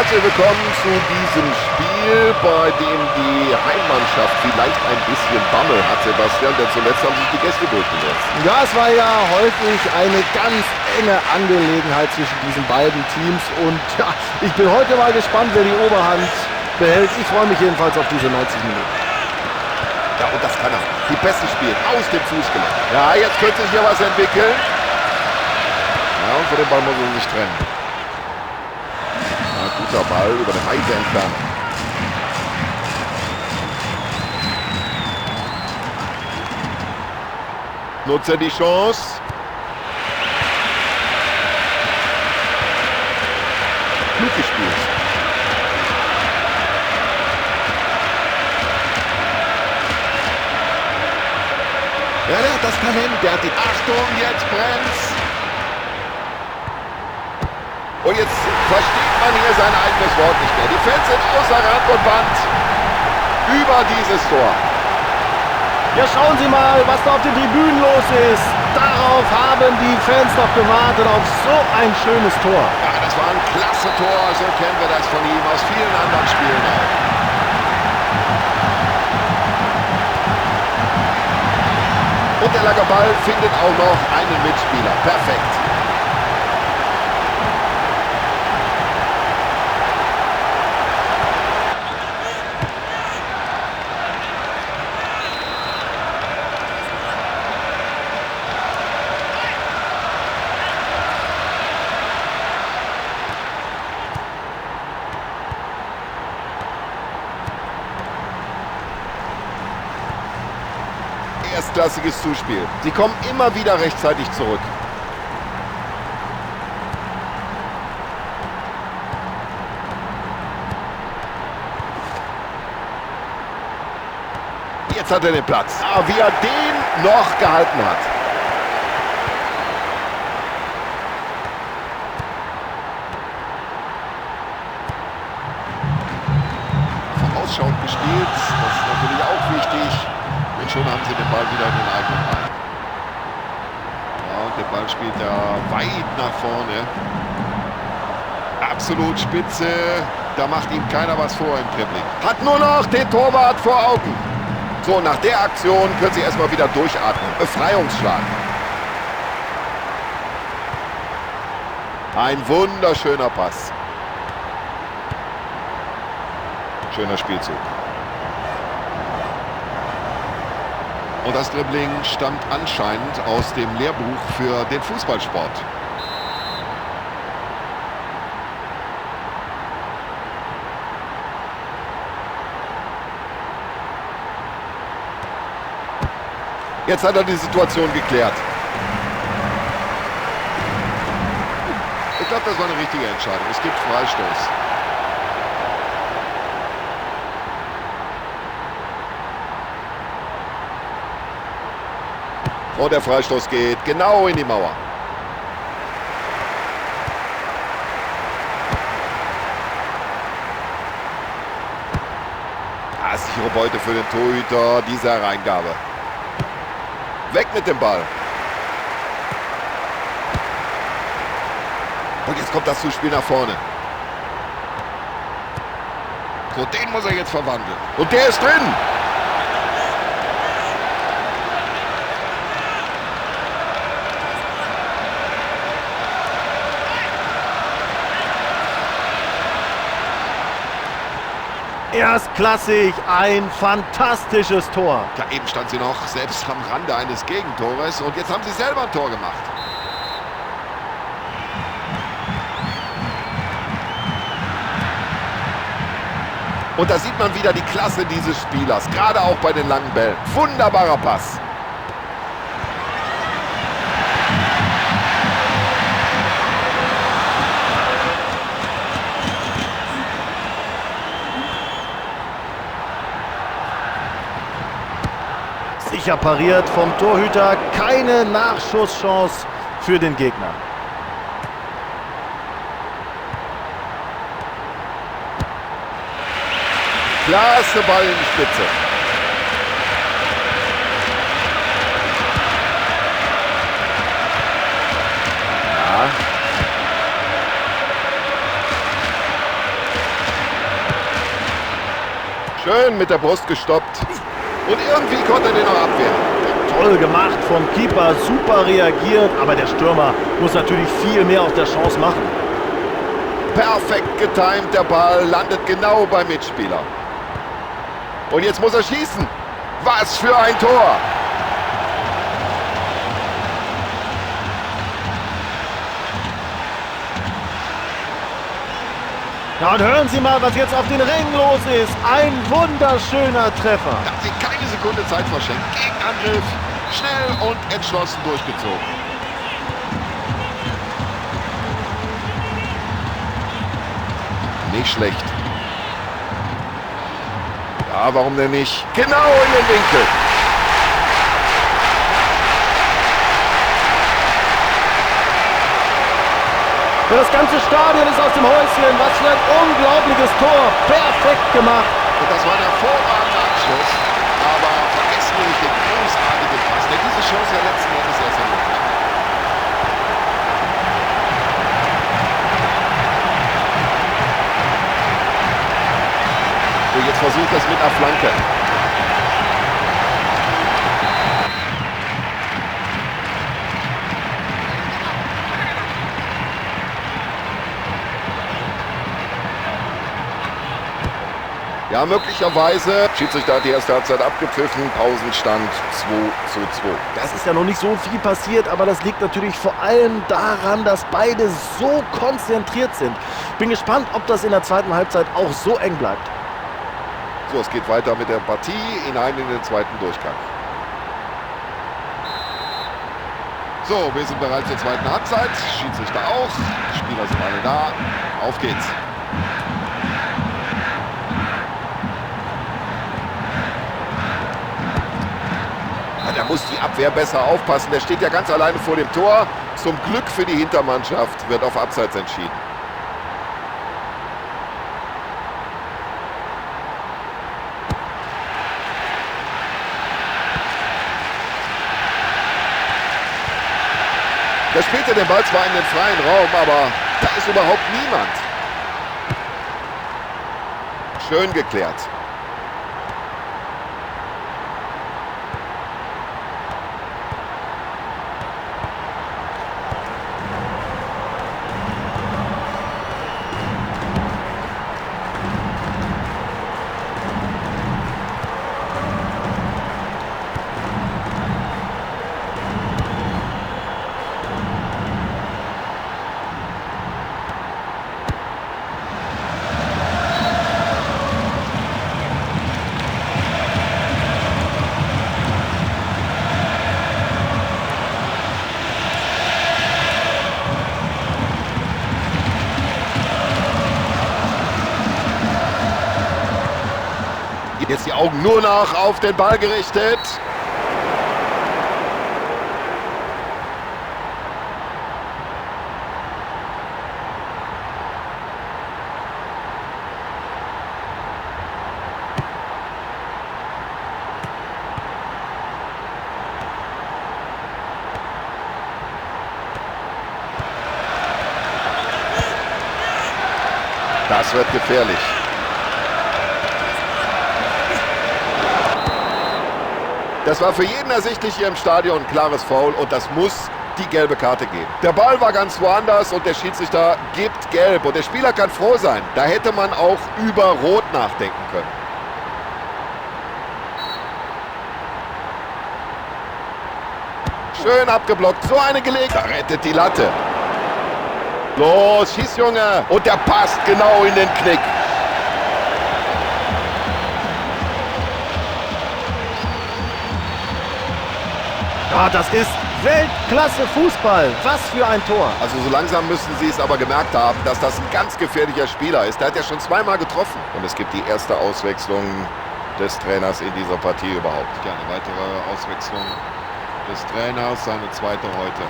Herzlich willkommen zu diesem Spiel, bei dem die Heimmannschaft vielleicht ein bisschen Bammel hat, Sebastian, denn zuletzt haben sich die Gäste durchgesetzt. Ja, es war ja häufig eine ganz enge Angelegenheit zwischen diesen beiden Teams und ja, ich bin heute mal gespannt, wer die Oberhand behält. Ich freue mich jedenfalls auf diese 90 Minuten. Ja, und das kann er. Die Pässe spielen aus dem Fußgelenk. Ja, jetzt könnte sich hier was entwickeln. Ja, und von dem Ball muss er sich trennen. Ja, guter Ball über eine weite Entfernung. Nutzt er die Chance. Klug gespielt. Ja, der hat das Talent, der hat die Achtung, jetzt brennt's. Und jetzt versteht man hier sein eigenes Wort nicht mehr. Die Fans sind außer Rand und Band über dieses Tor. Ja, schauen Sie mal, was da auf den Tribünen los ist. Darauf haben die Fans doch gewartet, auf so ein schönes Tor. Ja, das war ein klasse Tor. So kennen wir das von ihm aus vielen anderen Spielen auch. Und der lange Ball findet auch noch einen Mitspieler. Perfekt. Erstklassiges Zuspiel. Sie kommen immer wieder rechtzeitig zurück. Jetzt hat er den Platz. Ah, wie er den noch gehalten hat. Vorausschauend gespielt. Das ist natürlich auch wichtig. Und schon haben sie den Ball wieder in den eigenen Reihen. Ja, und der Ball spielt da weit nach vorne. Absolut spitze. Da macht ihm keiner was vor im Dribbling. Hat nur noch den Torwart vor Augen. So, nach der Aktion können sie erstmal wieder durchatmen. Befreiungsschlag. Ein wunderschöner Pass. Schöner Spielzug. Und das Dribbling stammt anscheinend aus dem Lehrbuch für den Fußballsport. Jetzt hat er die Situation geklärt. Ich glaube, das war eine richtige Entscheidung. Es gibt Freistoß. Und der Freistoß geht genau in die Mauer. Ah, sichere Beute für den Torhüter, diese Hereingabe. Weg mit dem Ball. Und jetzt kommt das Zuspiel nach vorne. So, den muss er jetzt verwandeln. Und der ist drin. Erstklassig, ein fantastisches Tor. Ja, eben stand sie noch selbst am Rande eines Gegentores und jetzt haben sie selber ein Tor gemacht. Und da sieht man wieder die Klasse dieses Spielers, gerade auch bei den langen Bällen. Wunderbarer Pass. Sicher pariert vom Torhüter, keine Nachschusschance für den Gegner. Klasse Ball in die Spitze. Ja. Schön mit der Brust gestoppt. Und irgendwie konnte er den noch abwehren. Toll gemacht vom Keeper, super reagiert. Aber der Stürmer muss natürlich viel mehr aus der Chance machen. Perfekt getimt, der Ball landet genau beim Mitspieler. Und jetzt muss er schießen. Was für ein Tor! Ja, und hören Sie mal, was jetzt auf den Rängen los ist. Ein wunderschöner Treffer. Da hat sie keine Sekunde Zeit verschenkt. Gegenangriff, schnell und entschlossen durchgezogen. Nicht schlecht. Ja, warum denn nicht? Genau in den Winkel. Ja, das ganze Stadion ist aus dem Häuschen. Was für ein unglaubliches Tor. Perfekt gemacht. Und das war ein hervorragender Abschluss. Aber vergessen wir nicht den großartigen Pass, der diese Chance ja letzten Endes erst ermöglicht hat. So, jetzt versucht das mit einer Flanke. Ja, möglicherweise. Schiedsrichter hat die erste Halbzeit abgepfiffen. Pausenstand 2:2. Das ist ja noch nicht so viel passiert, aber das liegt natürlich vor allem daran, dass beide so konzentriert sind. Bin gespannt, ob das in der zweiten Halbzeit auch so eng bleibt. So, es geht weiter mit der Partie hinein in den zweiten Durchgang. So, wir sind bereit zur zweiten Halbzeit. Schiedsrichter auch. Die Spieler sind alle da. Auf geht's. Da muss die Abwehr besser aufpassen. Der steht ja ganz alleine vor dem Tor. Zum Glück für die Hintermannschaft wird auf Abseits entschieden. Da spielt er den Ball zwar in den freien Raum, aber da ist überhaupt niemand. Schön geklärt. Jetzt die Augen nur noch auf den Ball gerichtet. Das wird gefährlich. Das war für jeden ersichtlich hier im Stadion ein klares Foul und das muss die gelbe Karte geben. Der Ball war ganz woanders und der Schiedsrichter gibt gelb. Und der Spieler kann froh sein. Da hätte man auch über Rot nachdenken können. Schön abgeblockt. So eine Gelegenheit. Da rettet die Latte. Los, schieß, Junge. Und der passt genau in den Knick. Ja, das ist Weltklasse Fußball. Was für ein Tor. Also so langsam müssen sie es aber gemerkt haben, dass das ein ganz gefährlicher Spieler ist. Der hat ja schon zweimal getroffen. Und es gibt die erste Auswechslung des Trainers in dieser Partie überhaupt. Ja, eine weitere Auswechslung des Trainers, seine zweite heute.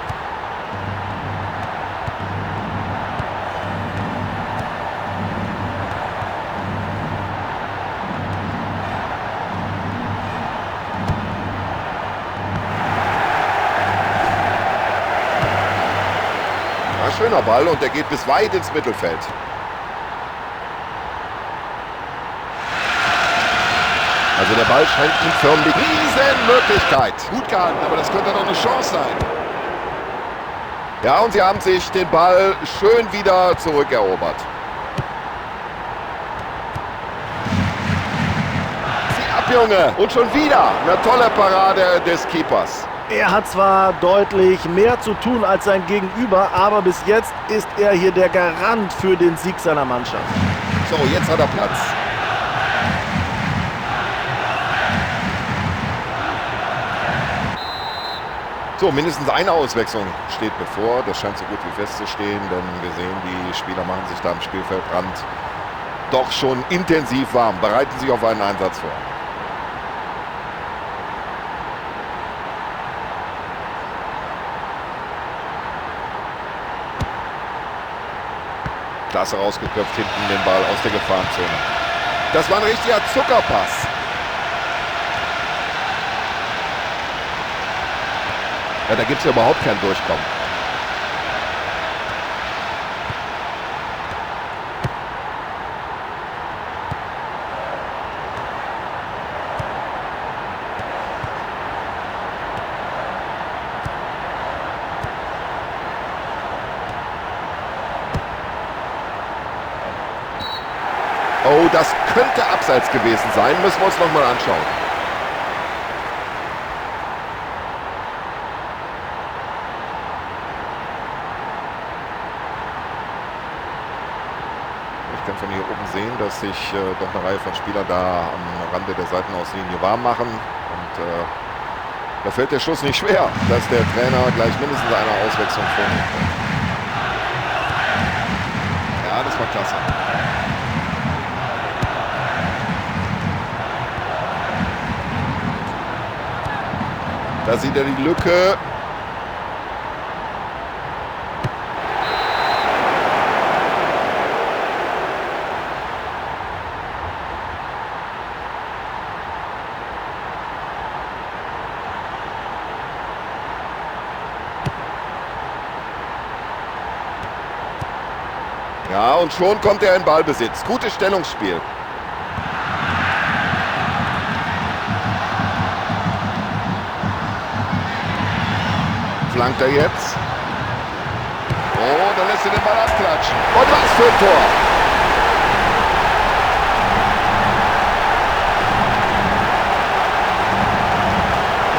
Schöner Ball und der geht bis weit ins Mittelfeld. Also der Ball scheint ihm förmlich. Riesenmöglichkeit. Gut gehalten, aber das könnte doch eine Chance sein. Ja, und sie haben sich den Ball schön wieder zurückerobert. Zieh ab, Junge. Und schon wieder eine tolle Parade des Keepers. Er hat zwar deutlich mehr zu tun als sein Gegenüber, aber bis jetzt ist er hier der Garant für den Sieg seiner Mannschaft. So, jetzt hat er Platz. So, mindestens eine Auswechslung steht bevor. Das scheint so gut wie festzustehen, denn wir sehen, die Spieler machen sich da am Spielfeldrand doch schon intensiv warm, bereiten sich auf einen Einsatz vor. Klasse rausgeköpft, hinten den Ball aus der Gefahrenzone. Das war ein richtiger Zuckerpass. Ja, da gibt es ja überhaupt kein Durchkommen. Oh, das könnte abseits gewesen sein. Müssen wir uns nochmal anschauen. Ich kann von hier oben sehen, dass sich doch eine Reihe von Spielern da am Rande der Seitenauslinie warm machen. Und da fällt der Schuss nicht schwer, dass der Trainer gleich mindestens eine Auswechslung vornimmt. Ja, das war klasse. Da sieht er die Lücke. Ja, und schon kommt er in Ballbesitz. Gutes Stellungsspiel. Flankt er jetzt. Oh, dann lässt er den Ball abklatschen. Und was für ein Tor!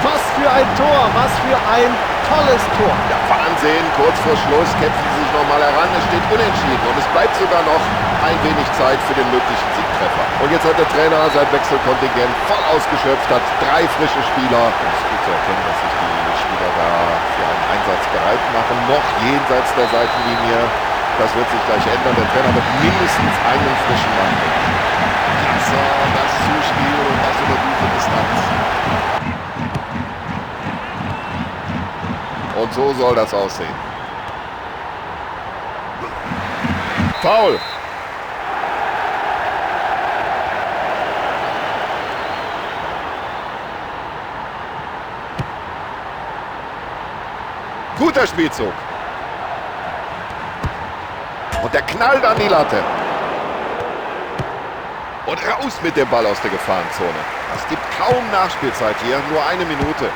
Was für ein Tor! Was für ein tolles Tor! Ja, Wahnsinn! Kurz vor Schluss kämpfen sie sich nochmal heran. Es steht unentschieden und es bleibt sogar noch ein wenig Zeit für den möglichen Siegtreffer. Und jetzt hat der Trainer sein Wechselkontingent voll ausgeschöpft, hat 3 frische Spieler. Es ist gut zu erkennen, dass sich die Spieler da für einen Einsatz bereit machen, noch jenseits der Seitenlinie. Das wird sich gleich ändern. Der Trainer wird mindestens einen frischen Mann bringen. Klasse, das Zuspiel und das über gute Distanz. Und so soll das aussehen. Foul. Guter Spielzug. Und der knallt an die Latte. Und raus mit dem Ball aus der Gefahrenzone. Es gibt kaum Nachspielzeit hier, nur eine Minute.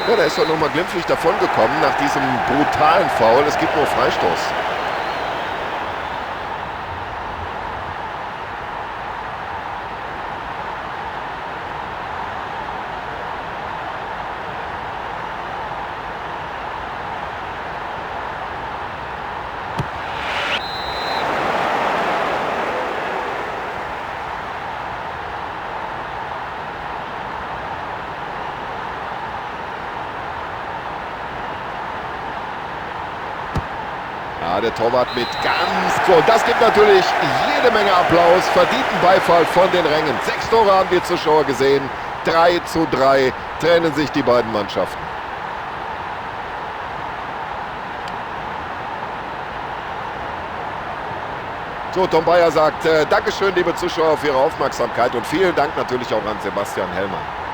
Ja, da ist er nochmal glimpflich davongekommen nach diesem brutalen Foul. Es gibt nur Freistoß. Ja, der Torwart mit ganz... So, das gibt natürlich jede Menge Applaus, verdienten Beifall von den Rängen. 6 Tore haben die Zuschauer gesehen. 3:3 trennen sich die beiden Mannschaften. So, Tom Bayer sagt, Dankeschön, liebe Zuschauer, für Ihre Aufmerksamkeit und vielen Dank natürlich auch an Sebastian Hellmann.